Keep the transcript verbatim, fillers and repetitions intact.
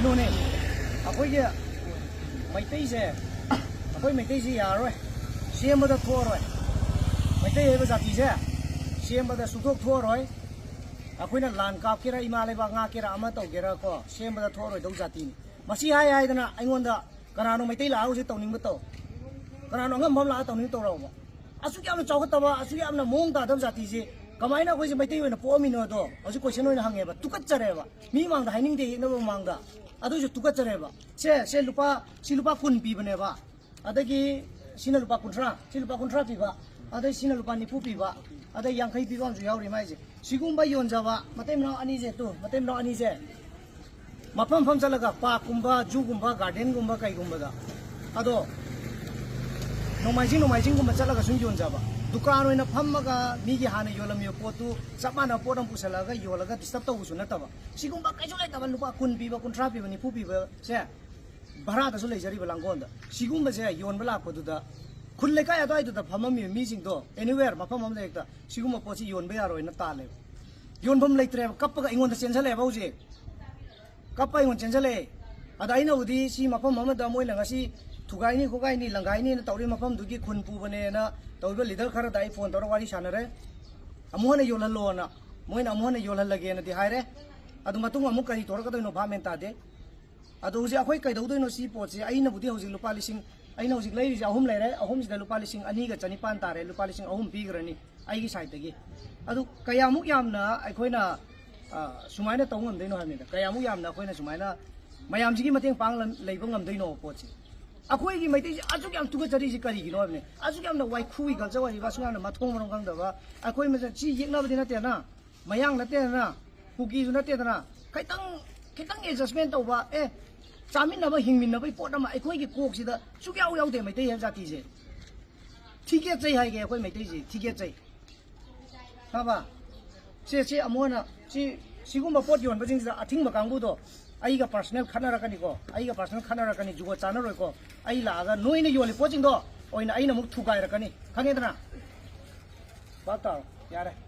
ꯑꯗꯨꯅꯦ, ꯑꯩꯈꯣꯏꯒꯤ ꯃꯩꯇꯩꯁꯦ, ꯑꯩꯈꯣꯏ ꯃꯩꯇꯩꯁꯦ ꯌꯥꯔꯔꯣꯏ, ꯁꯦꯝꯕꯗ ꯊꯣꯛꯑꯔꯣꯏ꯫ ꯃꯩꯇꯩ ꯍꯥꯏꯕ ꯖꯥꯇꯤꯁꯦ ꯁꯦꯝꯕꯗ ꯁꯨꯡꯊꯣꯛ ꯊꯣꯛꯑꯔꯣꯏ꯫ ꯑꯩꯈꯣꯏꯅ ꯂꯥꯟ ꯀꯥꯞꯀꯦꯔꯥ, ꯏꯃꯥ ꯂꯩꯕꯥꯛ ꯉꯥꯛꯀꯦꯔꯥ, ꯑꯃ ꯇꯧꯒꯦꯔꯥ ꯀꯣ, ꯁꯦꯝꯕꯗ ꯊꯣꯛꯑꯔꯣꯏꯗꯧ ꯖꯥꯇꯤꯅꯤ꯫ ꯃꯁꯤ ꯍꯥꯏ ꯍꯥꯏꯗꯅ ꯑꯩꯉꯣꯟꯗ ꯀꯅꯥꯅꯣ ꯃꯩꯇꯩ ꯂꯥꯛꯑꯒ ꯍꯧꯖꯤꯛ ꯇꯧꯅꯤꯡꯕ ꯇꯧ, ꯀꯅꯥꯅꯣ ꯑꯉꯝꯕ ꯑꯃ ꯂꯥꯛꯑꯒ ꯇꯧꯅꯤꯡꯕ ꯇꯧꯔꯛꯑꯣꯕ꯫ ꯑꯁꯨꯛ ꯌꯥꯝꯅ ꯆꯥꯎꯈꯠꯇꯕ, ꯑꯁꯨꯛ ꯌꯥꯝꯅ ꯃꯑꯣꯡ ꯇꯥꯗꯕ ꯖꯥꯇꯤꯁꯦ ꯀꯃꯥꯏꯅ ꯑꯩꯈꯣꯏꯁꯦ ꯃꯩꯇꯩ ꯑꯣꯏꯅ ꯄꯣꯛꯑꯝꯃꯤꯅꯣꯗꯣ ꯍꯧꯖꯤꯛ ꯀꯣꯏꯁꯟ ꯑꯣꯏꯅ ꯍꯪꯉꯦꯕ꯫ ꯇꯨꯀꯠꯆꯔꯦꯕ, ꯃꯤ ꯃꯥꯡꯗ ꯍꯥꯏꯅꯤꯡꯗꯦ, ꯌꯦꯛꯅꯕ ꯃꯥꯡꯗ꯫ ꯑꯗꯨꯏꯁꯨ ꯇꯨꯀꯠꯆꯔꯦꯕ꯫ ꯁꯦ, ꯁꯦ ꯂꯨꯄꯥ, ꯁꯤ ꯂꯨꯄꯥ ꯀꯨꯟ ꯄꯤꯕꯅꯦꯕ, ꯑꯗꯒꯤ ꯁꯤꯅ ꯂꯨꯄꯥ ꯀꯨꯟꯊ꯭ꯔꯥ, ꯁꯤ ꯂꯨꯄꯥ ꯀꯨꯟꯊ꯭ꯔꯥ ꯄꯤꯕ, ꯑꯗꯩ ꯁꯤꯅ ꯂꯨꯄꯥ ꯅꯤꯐꯨ ꯄꯤꯕ, ꯑꯗꯩ ꯌꯥꯡꯈꯩ ꯄꯤꯕ ꯑꯃꯁꯨ ꯌꯥꯎꯔꯤ ꯃꯥꯏꯁꯦ꯫ ꯁꯤꯒꯨꯝꯕ ꯌꯣꯟꯖꯕ ꯃꯇꯩ ꯃꯅꯥꯎ ꯑꯅꯤꯁꯦ, ꯇꯨ, ꯃꯇꯩ ꯃꯅꯥꯎ ꯑꯅꯤꯁꯦ ꯃꯐꯝ ꯃꯐꯝ ꯆꯠꯂꯒ, ꯄꯥꯔꯛꯀꯨꯝꯕ, ꯖꯨꯒꯨꯝꯕ, ꯒꯥꯔꯗꯦꯟꯒꯨꯝꯕ ꯀꯩꯒꯨꯝꯕꯗ, ꯑꯗꯣ ꯅꯣꯡꯃꯥꯏꯖꯤꯡ ꯅꯣꯡꯃꯥꯏꯖꯤꯡꯒꯨꯝꯕ ꯆꯠꯂꯒ ꯁꯨꯝ ꯌꯣꯟꯖꯕ, ꯗꯨꯀꯥꯟ ꯑꯣꯏꯅ ꯐꯝꯃꯒ ꯃꯤꯒꯤ ꯍꯥꯟꯅ ꯌꯣꯜꯂꯝꯃꯤꯕ ꯄꯣꯠꯇꯨ ꯆꯞ ꯃꯥꯟꯅꯕ ꯄꯣꯠ ꯑꯃ ꯄꯨꯁꯜꯂꯛꯑꯒ ꯌꯣꯜꯂꯒ ꯗꯤꯁꯇꯔꯕ ꯇꯧꯕꯁꯨ ꯅꯠꯇꯕ, ꯁꯤꯒꯨꯝꯕ ꯀꯩꯁꯨ ꯂꯩꯇꯕ ꯂꯨꯄꯥ ꯀꯨꯟ ꯄꯤꯕ, ꯀꯨꯟꯊ꯭ꯔꯥ ꯄꯤꯕ, ꯅꯤꯐꯨ ꯄꯤꯕꯁꯦ ꯚꯔꯥꯗꯁꯨ ꯂꯩꯖꯔꯤꯕ ꯂꯥꯡꯒꯣꯜꯗ꯫ ꯁꯤꯒꯨꯝꯕꯁꯦ ꯌꯣꯟꯕ ꯂꯥꯛꯄꯗꯨꯗ ꯈꯨꯜ ꯂꯩꯀꯥꯏ ꯑꯗꯨꯋꯥꯏꯗꯨꯗ ꯐꯝꯃꯝꯃꯤꯕ ꯃꯤꯁꯤꯡꯗꯣ, anywhere, ꯃꯐꯝ ꯑꯃꯗ ꯍꯦꯛꯇ ꯁꯤꯒꯨꯝꯕ ꯄꯣꯠꯁꯤ ꯌꯣꯟꯕ ꯌꯥꯔꯣꯏꯅ ꯇꯥꯜꯂꯦꯕ꯫ ꯌꯣꯟꯐꯝ ꯂꯩꯇ꯭ꯔꯦꯕ, ꯀꯞꯄꯒ ꯑꯩꯉꯣꯟꯗ ꯆꯦꯟꯁꯤꯜꯂꯛꯑꯦꯕ ꯍꯧꯖꯤꯛ꯫ ꯀꯞꯄ ꯑꯩꯉꯣꯟꯗ ꯆꯦꯟꯁꯤꯜꯂꯛꯑꯦ꯫ ꯑꯗ ꯑꯩꯅꯕꯨꯗꯤ ꯁꯤ ꯃꯐꯝ ꯑꯃꯗ ꯃꯣꯏꯅ ꯉꯁꯤ ꯊꯨꯒꯥꯏꯅꯤ ꯈꯣꯠꯀꯥꯏꯅꯤ ꯂꯪꯒꯥꯏꯅꯤꯅ ꯇꯧꯔꯤ ꯃꯐꯝꯗꯨꯒꯤ ꯈꯨꯟ ꯄꯨꯕꯅꯦꯅ ꯇꯧꯔꯤꯕ ꯂꯤꯗꯔ ꯈꯔꯗ ꯑꯩ ꯐꯣꯟ ꯇꯧꯔꯒ ꯋꯥꯔꯤ ꯁꯥꯟꯅꯔꯦ꯫ ꯑꯃꯨꯛ ꯍꯟꯅ ꯌꯣꯜꯍꯜꯂꯣꯅ, ꯃꯣꯏꯅ ꯑꯃꯨꯛ ꯍꯟꯅ ꯌꯣꯜꯍꯜꯂꯒꯦꯅꯗꯤ ꯍꯥꯏꯔꯦ꯫ ꯑꯗꯨ ꯃꯇꯨꯡ ꯑꯃꯨꯛ ꯀꯔꯤ ꯇꯧꯔꯛꯀꯗꯣꯏꯅꯣ ꯚꯥꯞ ꯃꯦꯟ ꯇꯥꯗꯦ꯫ ꯑꯗꯣ ꯍꯧꯖꯤꯛ ꯑꯩꯈꯣꯏ ꯀꯩꯗꯧꯗꯣꯏꯅꯣ ꯁꯤ ꯄꯣꯠꯁꯦ? ꯑꯩꯅꯕꯨꯗꯤ ꯍꯧꯖꯤꯛ ꯂꯨꯄꯥ ꯂꯤꯁꯤꯡ, ꯑꯩꯅ ꯍꯧꯖꯤꯛ ꯂꯩꯔꯤꯁꯦ ꯑꯍꯨꯝ ꯂꯩꯔꯦ, ꯑꯍꯨꯝꯁꯤꯗ ꯂꯨꯄꯥ ꯂꯤꯁꯤꯡ ꯑꯅꯤꯒ ꯆꯅꯤꯄꯥꯟ ꯇꯥꯔꯦ, ꯂꯨꯄꯥ ꯂꯤꯁꯤꯡ ꯑꯍꯨꯝ ꯄꯤꯈ꯭ꯔꯅꯤ ꯑꯩꯒꯤ ꯁꯥꯏꯠꯇꯒꯤ꯫ ꯑꯗꯨ ꯀꯌꯥꯃꯨꯛ ꯌꯥꯝꯅ ꯑꯩꯈꯣꯏꯅ, ꯑ, ꯁꯨꯃꯥꯏꯅ ꯇꯧ ꯉꯝꯗꯣꯏꯅꯣ ꯍꯥꯏꯕꯅꯤꯗ, ꯀꯌꯥꯃꯨꯛ ꯌꯥꯝꯅ ꯑꯩꯈꯣꯏꯅ ꯁꯨꯃꯥꯏꯅ ꯃꯌꯥꯝꯁꯤꯒꯤ ꯃꯇꯦꯡ ꯄꯥꯡ ꯂꯩꯕ ꯉꯝꯗꯣꯏꯅꯣ ꯄꯣꯠꯁꯦ? ꯑꯩꯈꯣꯏꯒꯤ ꯃꯩꯇꯩꯁꯦ ꯑꯁꯨꯛ ꯌꯥꯝ ꯇꯨꯀꯠꯆꯔꯤꯁꯤ ꯀꯔꯤꯒꯤꯅꯣ ꯍꯥꯏꯕꯅꯤ꯫ ꯑꯁꯨꯛ ꯌꯥꯝꯅ ꯋꯥꯏꯈꯨꯒꯤ ꯀꯜꯆꯔ ꯑꯣꯏꯔꯤꯕ, ꯑꯁꯨꯛ ꯌꯥꯝꯅ ꯃꯊꯣꯡ ꯃꯔꯝ ꯈꯪꯗꯕ, ꯑꯩꯈꯣꯏ ꯃꯁꯦꯟ ꯁꯤ ꯌꯦꯛꯅꯕꯗꯤ ꯅꯠꯇꯦꯗꯅ, ꯃꯌꯥꯡ ꯅꯠꯇꯦꯗꯅ, ꯀꯨꯀꯤꯁꯨ ꯅꯠꯇꯦꯗꯅ, ꯈꯤꯇꯪ, ꯈꯤꯇꯪ ꯑꯦꯗꯖꯁꯃꯦꯟ ꯇꯧꯕ, ꯑꯦ, ꯆꯥꯃꯤꯟꯅꯕ ꯍꯤꯡꯃꯤꯟꯅꯕꯒꯤ ꯄꯣꯠ ꯑꯃ ꯑꯩꯈꯣꯏꯒꯤ ꯀꯣꯛꯁꯤꯗ ꯁꯨꯛꯌꯥꯎ ꯌꯥꯎꯗꯦ꯫ ꯃꯩꯇꯩ ꯍꯥꯏꯕ ꯖꯥꯇꯤꯁꯦ ꯊꯤꯒꯦꯠꯆꯩ ꯍꯥꯏꯒꯦ, ꯑꯩꯈꯣꯏ ꯃꯩꯇꯩꯁꯦ ꯊꯤꯒꯦꯠꯆꯩ꯫ ꯈꯪꯉꯕ? ꯁꯦ, ꯁꯤ ꯑꯃꯨꯛ ꯍꯟꯅ, ꯁꯤ, ꯁꯤꯒꯨꯝꯕ ꯄꯣꯠ ꯌꯣꯟꯕꯁꯤꯡꯁꯤꯗ ꯑꯊꯤꯡꯕ ꯀꯥꯡꯕꯨꯗꯣ ꯑꯩꯒ ꯄꯥꯔꯁꯅꯦꯜ ꯈꯠꯅꯔꯛꯀꯅꯤꯀꯣ, ꯑꯩꯒ ꯄꯥꯔꯁꯅꯦꯜ ꯈꯠꯅꯔꯛꯀꯅꯤ, ꯖꯨꯒꯣꯠ ꯆꯥꯅꯔꯣꯏꯀꯣ꯫ ꯑꯩ ꯂꯥꯛꯑꯒ ꯅꯣꯏꯅ ꯌꯣꯜꯂꯤ ꯄꯣꯠꯁꯤꯡꯗꯣ ꯑꯣꯏꯅ ꯑꯩꯅ ꯑꯃꯨꯛ ꯊꯨꯒꯥꯏꯔꯛꯀꯅꯤ, ꯈꯪꯉꯦꯗꯅ? ꯚꯥꯞ ꯇꯥꯔꯣ? ꯌꯥꯔꯦ꯫